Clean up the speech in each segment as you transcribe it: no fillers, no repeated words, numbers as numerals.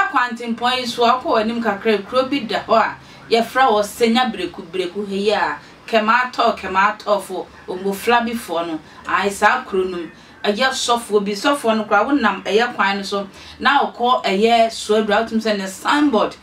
Saa kwantempɔn yi so a, wokɔ w'anim kakra a, kuro bi da hɔ a yɛfrɛ hɔ Senya Breku, Breku ha yi a, Kɛmaatɔɔ, Kɛmaatɔɔfoɔ, Omboflabifoɔ no, ae, saa kuro no mu, ɛyɛ sɔfoɔ bi, sɔfoɔ no koraa wonam ɛyɛ kwan no so na wokɔ ɛyɛ Soaduru a, wotumi sɛ ne signboard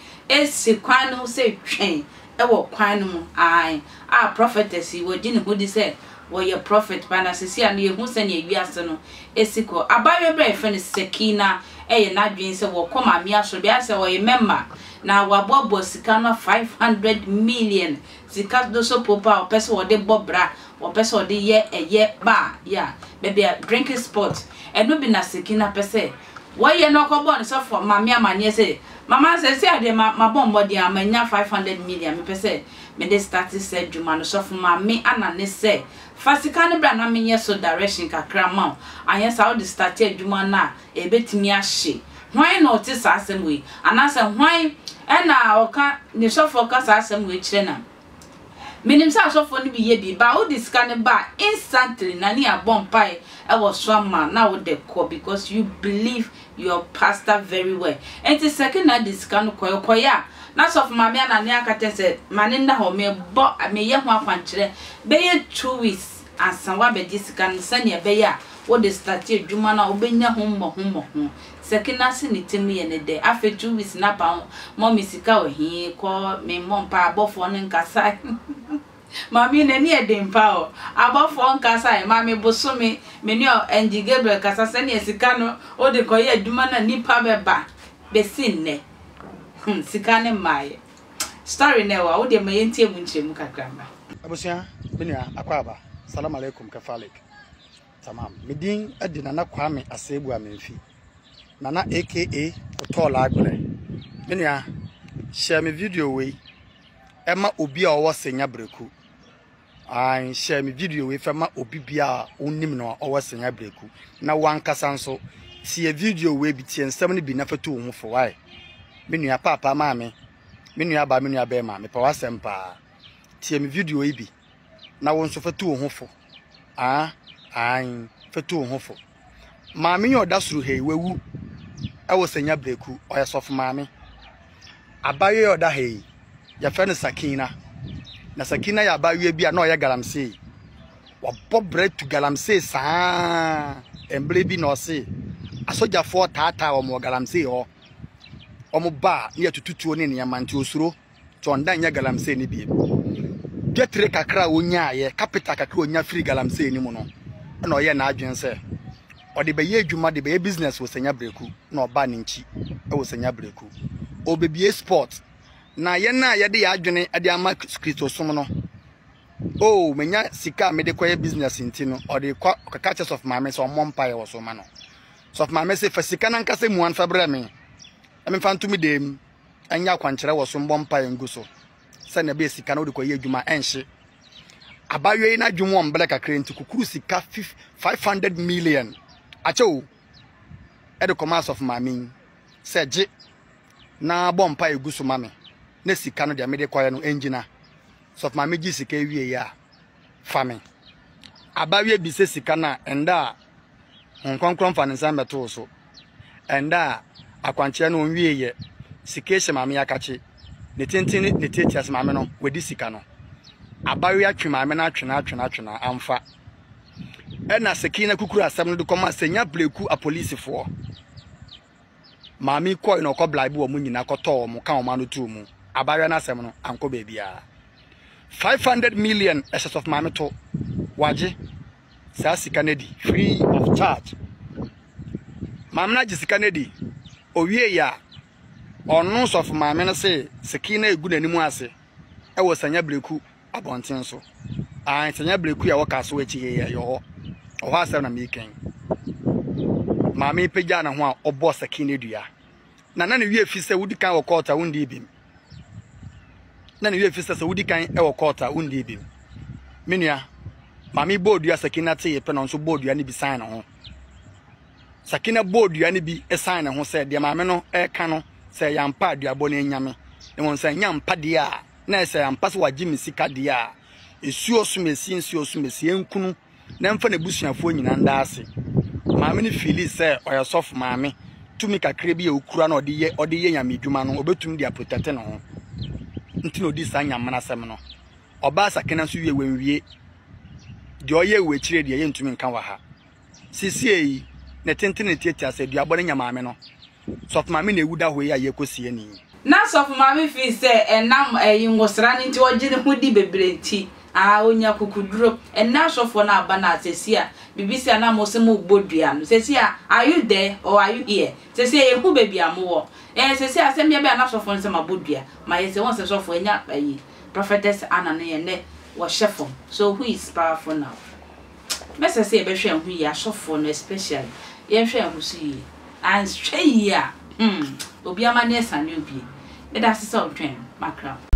si kwan no ho sɛ twɛn wɔ kwan no mu, ae, a prophetess yi, wɔgye ne ho di sɛ wɔyɛ prophet paa, na seesei a no yɛhu sɛnea wiase no si kɔ. Abaayewa bi a yɛfrɛ no Sakina yɛ n'adwene sɛ wɔkɔ maame asɔre bi, ayɛ sɛ ɔyɛ member, na waboaboa sika no 500 million, sika dosopo paa a ɔpɛ sɛ ɔde bɔ bra, ɔpɛ sɛ ɔde yɛ ɛyɛ bar, yeah, baabi a drinking spot, ɛno bi na Sakina pɛ sɛ wɔyɛ, na ɔkɔbɔɔ ne sɔfo maame amaneɛ sɛ, Mama, seesei a deɛ mabɔ mmɔden a manya 500 million, mepɛ sɛ mede starte saa adwuma no, sɔfo maame ana ne sɛ fa sika no bra na menyɛ so direction kakra ma wo, anyɛ saa wode starte adwuma no a ɛbɛtumi ahye. Hwan na ɔte saa asɛm wei? Anaasɛ hwan na ɔka, ne sɔfoɔ ka saa asɛm wei kyerɛ no a? Menim sɛ asɔfoɔ no bi yɛ bi, but wode sika no ba a, instantly na ne yɛabɔ mpaeɛ wɔ so ama na wode kɔ because you believe your pastor very well. Enti Sakina de sika no kɔeɛ, ɔkɔeɛ a, na sɔfo maame Anania aka kyerɛ no sɛ, ma no nna hɔ, mebɔ, meyɛ ho akwankyerɛ bɛyɛ 2 weeks ansa woabɛgye sika no sɛdeɛ ɛbɛyɛ a wode starte adwuma no a wobɛnya ho mmɔho mmɔho. Sakina se ne tirim yɛ no dɛ. Afei 2 weeks no apa ho, mummy sika wɔ he? Kɔ, memmɔ mpaeɛ, abɔfoɔ no nkasa. Maame n'ani yɛ den paa o. Abɔfoɔ nkasa ɛ, maame bosome, me ne Angie Gabriel kasa sɛdeɛ sika no wode kɔyɛ adwuma no a nnipa bɛba bɛsi nnɛ. Sika no mmaeɛ. Story no ɛwɔ a, wodeɛ ma yɛntie mu nkyerɛmu kakra mmra. Abusua, me nua, akwaaba, Salam alaikum, kefalik, tamam. Me din de Nana Kwame Asebu Amenfi, Nana aka Otɔɔ Lagbrɛ. Me nua, share me video wei ɛma obi a ɔwɔ Senya Breku. Ae, share me video wei fɛ ma obi bia a wonim no a ɔwɔ Senya Breku. Na wankasa nso, tie video wei bi, tie nsɛm no bi na fa tu wo ho fo. Wae, me nua paapa maame, me nua baa, me nua bɛrima, mepɛ w'asɛm paa. Tie me video yi bi na wo nso fa tu wo ho fo. Ah, ae, fa tu wo ho fo. Maame yi a ɔda soro ha yi, wawu wɔ Sanya Breku. Ɔyɛ sɔfo maame. Abaayewa yi a ɔda ha yi, yɛfrɛ no Sakina. Na Sakina yɛ abaayewa bi a na ɔyɛ galamsey. Wabɔ brɛ tu galamsey saa. Mmerɛ bi na ɔse asogyafoɔ taataa wɔn wɔ galamsey hɔ. Wɔn ba a ne yɛtutu tuo ne nneɛma nti osuro. Nti ɔnda nyɛ galamsey no biem. Dwetire kakra a ɔnyaeɛ, capital kakra a ɔnya firi galamsey no mu no, ɛna ɔyɛɛ n'adwene sɛ ɔde bɛyɛ adwuma de bɛyɛ business wɔ Sanya Breku na ɔbaa ne nkyi wɔ Sanya Breku. Ɔbɛbie sport. Na yɛn a yɛde yɛn adwene de ama Kristosom no, oh, menya sika a mede kɔyɛ business nti no, ɔde kɔ ɔkaka kyerɛ sɔfo maame sɛ ɔmmɔ mpaeɛ wɔ so ma no. Sɔfo maame sɛ fa sika no ankasa mua no fa brɛ me na memfa nto me dan mu. Ɛnyɛ akwankyerɛ wɔ so mbɔ mpaeɛ ngu so sɛnea ɛbɛyɛ sika no wode kɔyɛ adwuma ɛnhye. Abayewa yi n'adwene mu ɔmbrɛ kakra nti kukuru sika 500 million akyɛ o ɛde kɔma asɔfo maame yi sɛ gye na bɔ mpaeɛ gu so ma me na sika no deɛ mede kɔyɛ no ɛngyina. Sɔfo maame gye sika wie yi a fa me. Abayewa bi sɛ sika no a ɛnda a Honhom Kronkron mfa ne nsa mmɛto wo so. Ɛnda a akwankyerɛ no ɔnwie yɛ, sika hyɛ maame akakye. Ne tenten ne ne tiatia sɛ maame no, wadi sika no. Abayewa twe maame no atwe no atwe no atwe no amfa. Ɛna Sakina kukuru asɛm no de kɔma Senya Bleku apolisifoɔ. Maame yi kɔe na ɔkɔ bribe wɔn nyinaa kɔtɔɔ wɔn ka wɔn ano too mu. Abayewa no asɛm no ankɔ baabiara. 500 million ɛhyɛ sɔfo maame to. Wagye saa sika no adi free of charge. Maame no agye sika no adi. Owie yɛ a, ɔno sɔfo maame no se siki no egu n'anim ase ɛwɔ Sanya Breku abɔnten so. Ae, Sanya Breku a ɛwɔ Kasoa akyi he yɛ hɔ. Ɔhɔ asɛm na meeka yi. Maame yi pagyaa ne ho a ɔbɔɔ saki no dua. Na na ne werɛ fi sɛ wodi kan wɔ kɔɔto a wondii bem. Na ne werɛ fi sɛ sɛ wodi kan wɔ kɔɔto a wondii bem. Me nua, maame yi bɔɔ dua Sakina tee pɛ na ɔnso bɔɔ dua no bi san ne ho. Sakina bɔɔ dua no bi san ne ho sɛ deɛ maame no ɛreka no sɛ ɛyɛ ampa a duabɔ no anya me. Na mmom sɛ ɛnyɛ ampa deɛ a na ɛsɛ ampa sɛ wagye me sika deɛ a, esuo so mesie nsuo so mesie nkunu na ɛmfa n'abusuafoɔ nyinaa nda ase. Maame no fiilii sɛ ɔyɛ sɔfo maame. Tumi kakra bi a okura na ɔde yɛ ɔde yɛ nyame adwuma no, obetumi de aprotɛte ne ho. Nti na odi saa nyamena asɛm no. Ɔbaa Sakina nso wie wanwie. Deɛ ɔyɛ wɔ akyire deɛ yɛntumi nka wɔ ha. Seesei yi, ne tenten ne tiatia sɛ duabɔ no nya maame no. Sɔfo maame na ewu da hɔ yi a yɛrekɔsie no yi. Na sɔfo maame feel sɛ ɛnam ɛyi ngosra no nti ɔgye ne ho di bebree nti aa onya kukuduro. Ɛnnɛ asɔfoɔ no aba no a seesei a biribi si a na mo se mo bɔ dua no seesei a are you there or are you here seesei a yɛhu baabi a mo wɔ ɛɛ seesei a asɛm biara bɛyɛ a na sɔfoɔ no sɛ mabɔ dua mayɛ sei wohu sɛ sɔfoɔ anya ɛyi prophetess Anna no yɛ nnɛ wɔhyɛ fam so who is powerful now. Mɛsɛ sɛ yɛbɛhwɛ yɛn ho yie, asɔfoɔ no especially, yɛnhwɛ yɛn ho so yie. Anhwɛ yie a, hmm, obi amaneɛ sane obie. Meda ase sɛ wotwɛn me, makra wo.